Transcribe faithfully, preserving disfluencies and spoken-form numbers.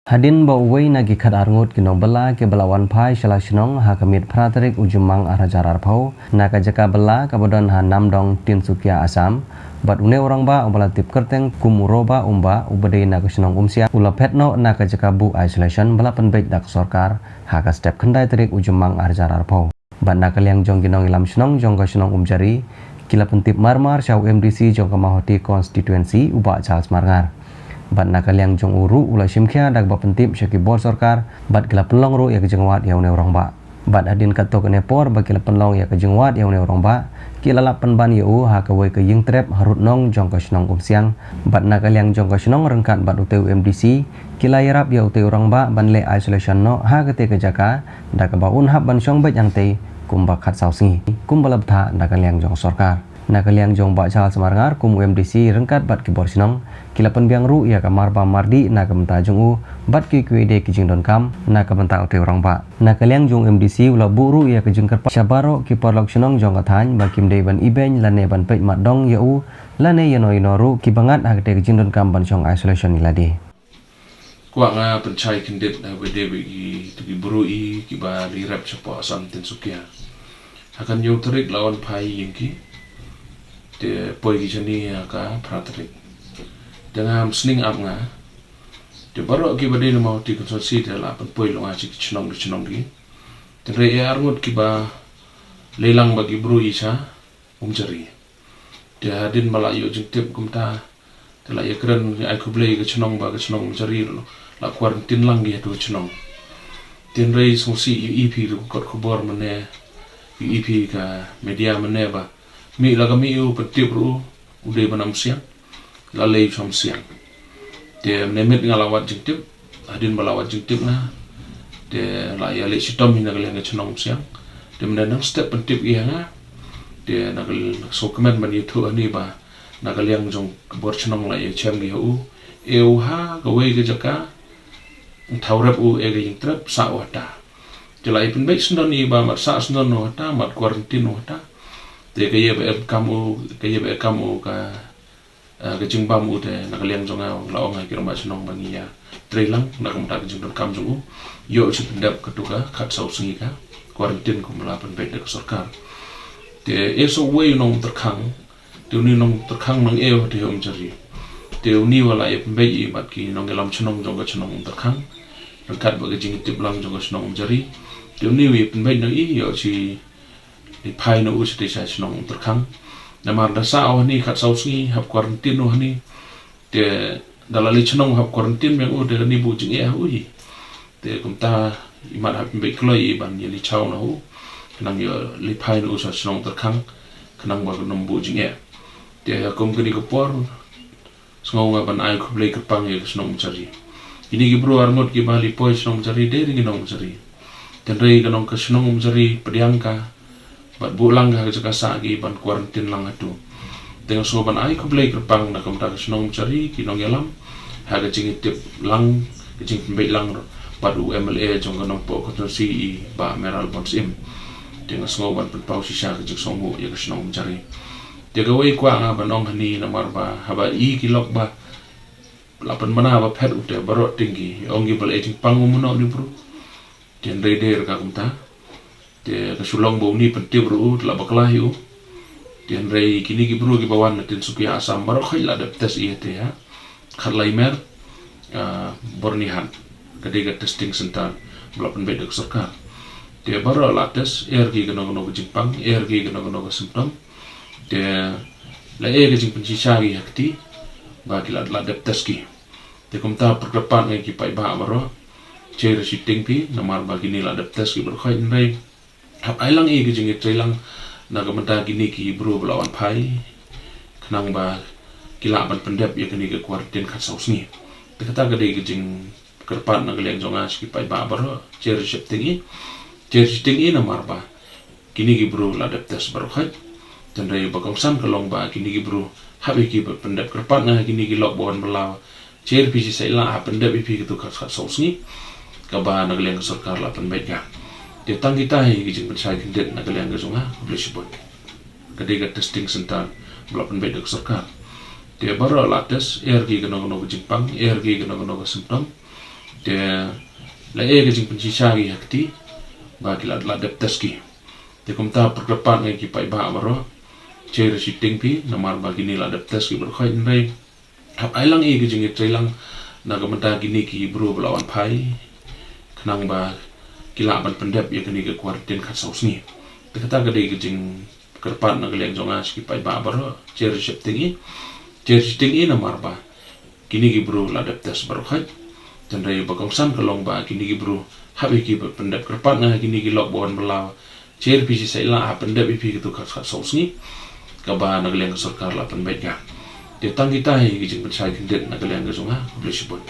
Hadien ba uwei na ki khat ar ngut ki nongbylla kiba la wan phai sha la shnong ha ka miet phra tarik u Jymmang ar hajar arphew na ka jaka bylla kaba don ha Namdong, Tinsukia, Assam, bad une u rangbah uba la tip kyrteng kum u Roba Umba uba dei na ka shnong Umsiang u la phet noh na ka jaka buh isolation ba la pynbeit da ka sorkar ha ka step khyndai tarik u Jymmang ar hajar arphew. Bad na ka liang jong ki nongïalam shnong jong ka shnong Umjari ki la pyntip marmar sha u M D C jong ka Mawhati constituency u Bah Charles Marngar. Bad na ka liang jong u ruh u la shimkhia da kaba pyntip sha ki bor sorkar bad ki la pynlong ruh ïa ka jingwad ïa une u rangbah. Bad hadien katto katne por ba ki la pynlong ïa ka jingwad ïa une u rangbah, ki la lap pynban ïa u ha kawei ka ïingtrep harud nong jong ka shnong Umsiang. Bad na ka liang jong ka shnong ryngkat bad utei u M D C ki la ïarap ïa utei u rangbah ban leh isolation noh ha katei ka jaka da kaba un hap ban shong beit hangtei kumba khatsaw sngi kumba la bthah na ka liang jong sorkar. Na ka liang jong Bah Charles Marngar kum u M D C ryngkat bad ki bor shnong ki la pynbiang ruh ïa ka marbam mardih na ka bynta jong u bad kiwei kiwei de ki jingdonkam na ka bynta utei u rangbah. Na ka liang jong u M D C u la buh ruh ïa ka jingkyrpad sha baroh ki paralok shnong jong ka thaiñ ba kim dei ban ibeiñ lane ban peit mat dong ïa u lane ïano ïano ruh kiba ngat ha katei ka jingdonkam ban shong isolation ïa lade. Kwah nga pynshai khyndiat ha ba dei ba ki tu ki bru i kiba la rep shapoh Assam Tinsukia. Ha ka hynñiew tarik la wan phai ïing ki. Te poi ki shane ha ka phra tarik. Te nga ham sning ap nga. Te baroh kiba dei na Mawhati constituency te la pynpoi long ha shi ki shnong ki shnong ki. Te hynrei e ar ngut kiba leit lang bad ki bru i sha Umjari. Te hadien ba la ïoh jingtip kumta te la ïakren ai khublei ka shnong ba ka shnong Umjari la quarantine lang ki ha tu ka shnong. Te hynrei sngewsih ïohi phi ruh kot khubor mynne, ïohi phi ka media mynne ba mih la ka mih u pyntip ruh u dei ba na Umsiang. La leit sha Umsiang. Te mynne miet nga la wad jingtip, hadien ba la wad jingtip nga. Te la ïaleit shitom hi na ka liang ka shnong Umsiang. Te mynne nang step pyntip ïa nga. Te na ka l-, sngewkmen ban ïathuh hani ba na ka liang jong ka bor shnong la ïashem ki ha u. E u ha kawei ka jaka, thaw rep u e ka ïingtrep sah u hata. Te la ïa pynbeit syndon i ba mar sah syndon u hata, mar quarantine u hata. Te ka ïa ba em kam u, ka ïa ba em kam u ka, eh, ka jingbam u te na ka liang jong nga la ong ha ki rangbah shnong ba ngi ïa trei lang na ka bynta ka jingdonkam jong u. Ïoh shi pyndep ka tu ka khatsaw sngi ka quarantine kumba la pynbeit da ka sorkar. Te e so wei u nongtyrkhang, te uni nongtyrkhang nang e u te Umjari. Te uni wa la ïa pynbeit i bad ki nongïalam shnong jong ka shnong Umtyrkhang. Ryngkat bad ka jingtip lang jong ka shnong Umjari. Te uni wa ïa pynbeit nang i ïoh shi leit phai na u shatei sha shnong Umtyrkhang. Namar da sah u hani khatsaw sngi hap quarantine u hani. Te da la leit shnong hap quarantine biang u te hani buh jingeh ha u hi. Te kumta imat hap pynbeit kloi i ban ïa leit shaw na u. Khnang ïa leit phai na u sha shnong Umtyrkhang. Khnang ba kan ym buh jingeh. Te kum kane ka por sngew nga ban ai khublei kyrpang ïa ka shnong Umjari. Kine ki bru arngut kiba leit poi shnong Umjari dei ri ngi nong Umjari. Te hynrei ka nong ka shnong Umjari pdiang ka bad buh lang ka ha ka jaka sah ki ban quarantine lang hatu. Te nga sngew ban ai khublei kyrpang na ka bynta ka shnong Umjari ki nongïalam ha ka jingtip lang ka jingpynbeit lang bad u M L A jong ka Nongpoh constituency i Bah Mayralborn Syiem. Te nga sngew ban pynpaw shisha ka jingsngewnguh ïa ka shnong Umjari. Te kawei kwah nga ban ong hani namar ba haba i ki lok ba la pynbna ba phet u te baroh ting ki ong ki ba la e jingpang u mano ni bru. Te hynrei dei ka kumta. Te ka shu long ba uni pyntip ruh u te la bakla hi u. Te hynrei kine ki bru kiba wan na Tinsukia Assam baroh khoit la dep test i te ha Khatlai Mer, ah, Byrnihat. Ka dei ka testing center ba la pynbeit da ka sorkar. Te baroh la test, er ki kano kano ka jingpang, er ki kano kano ka symptom. Te la e ka jingpynshisha ki ha kti ba ki la, la dep test ki. Te kumta pyrkhat pat ngi ki paidbah baroh. Cher shiteng phi namar ba kine la dep test ki baroh khoit hynrei hap ai lang i ka jingïatreilang na ka bynta kine ki bru ba la wan phai khnang ba ki lah ban pyndep ïa kane ka quarantine khatsaw sngi. Te kata ka dei ka jingkyrpad na ka liang jong nga sha ki paidbah baroh. Cher shiteng i, cher shiteng i namar ba kine ki bru la dep test baroh khoit. Te hynrei ba kongsan ka long ba kine ki bru hap ïa ki ba pyndep. Kyrpad nga ha kine ki lok ba wan bylla, cher phi shi sait lah hap pyndep ïa phi katu khatsaw sngi kaba na ka liang ka sorkar la pynbeit ka. Te tang kita hi ki jingpynshai khyndiat na ka liang ka jong nga. Khublei shibun. Ka dei ka testing center ba la pynbeit da ka sorkar. Te baroh la test, er ki kano kano ka jingpang, er ki kano kano ka symptom. Te la e ka jingpynshisha ki ha kti ba ki la la dep test ki. Te kumta pyrkhat pat ngi ki paidbah baroh, cherry shifting phi namar ba kini la dep test ki baroh khoit nrei. Hap ai lang i ka jingïatreilang na ka bynta kini ki bru ba la wan phai khnang ba ki lah ban pyndep ïa kini ki quarantine khatsaw sngi. Te kata ka dei ka jingkyrpad na ka liang jong nga sha ki paidbah baroh, cherry shifting i, cherry shifting i namar ba kini ki bru la dep test baroh khoit. Hynrei ba kongsan ka long ba kini ki bru hap ïa ki ba pyndep, kyrpad nga ha kini ki lok ba wan bylla, cherry phi shi sait lah ha pyndep ïa phi katu khatsaw sngi kaba na ka liang ka sorkar la pynbeit ka. Te tang kita hi ki jingpynshai khyndiat na ka liang ka jong nga. Khublei shibun.